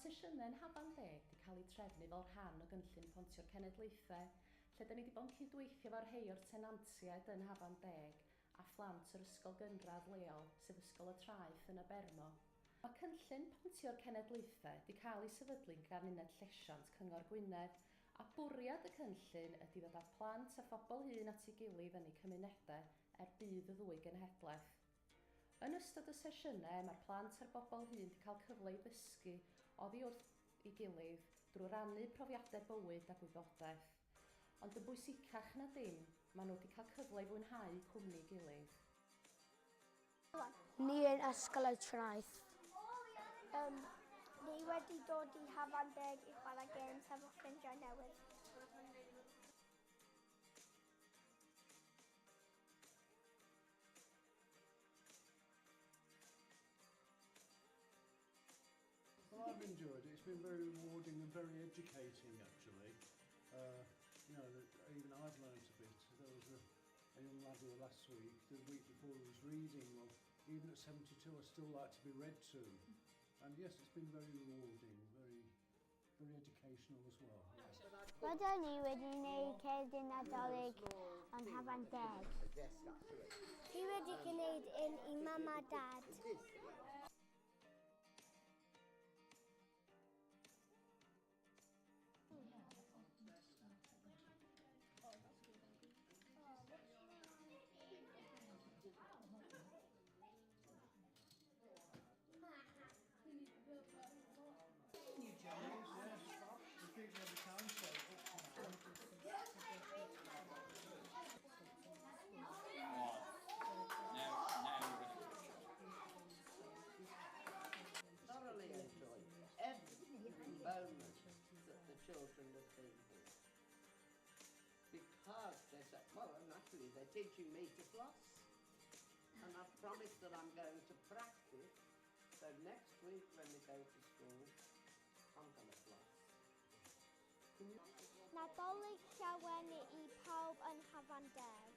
sesiynau yn Hafan Deg wedi cael eu trefnu fel rhan o gynllun Pontio'r Cenedlaethau, lle da ni wedi bod yn cydweithio efo rhai o'r tenantiaid yn Hafan Deg a phlant yr ysgol gynradd leol, sef Ysgol y Traeth yn Abermo. Mae cynllun Pontio'r Cenedlaethau wedi cael ei sefydlu gan Uned Llesiant Cyngor Gwynedd, a bwriad y cynllun ydy ddod â phlant a phobl hŷn at ei gilydd yn eu cymunedau er budd y ddwy genhedlaeth. Yn ystod y sesiynau, mae'r plant a'r bobl hŷn wedi cael cyfle i ddysgu oddi wrth ei gilydd drwy rannu profiadau bywyd a gwybodaeth. Ond yn bwysicach na dim, maen nhw wedi cael cyfle i fwynhau cwmni ei gilydd. Ni yn Ysgol y Traeth. Ni wedi dod i Hafan Deg i chwarae games efo ffrindiau newydd. Well, I've enjoyed it. It's been very rewarding and very educating, actually. Even I've learnt a bit. There was a young lad here last week, the week before he was reading. Well, even at 72, I still like to be read to. And yes, it's been very rewarding, very, very educational as well. Rydyn ni wedi gwneud cerdyn Nadolig yn Hafan Deg. Fi wedi gwneud un i Mam a Dad. Thoroughly enjoyed every moment that the children have been here. Because they said, well, naturally, they're teaching me to floss. And I've promised that I'm going to practice, so next week when we go to school, I'm going to floss. Nadolig llawen i pawb yn Hafan Deg.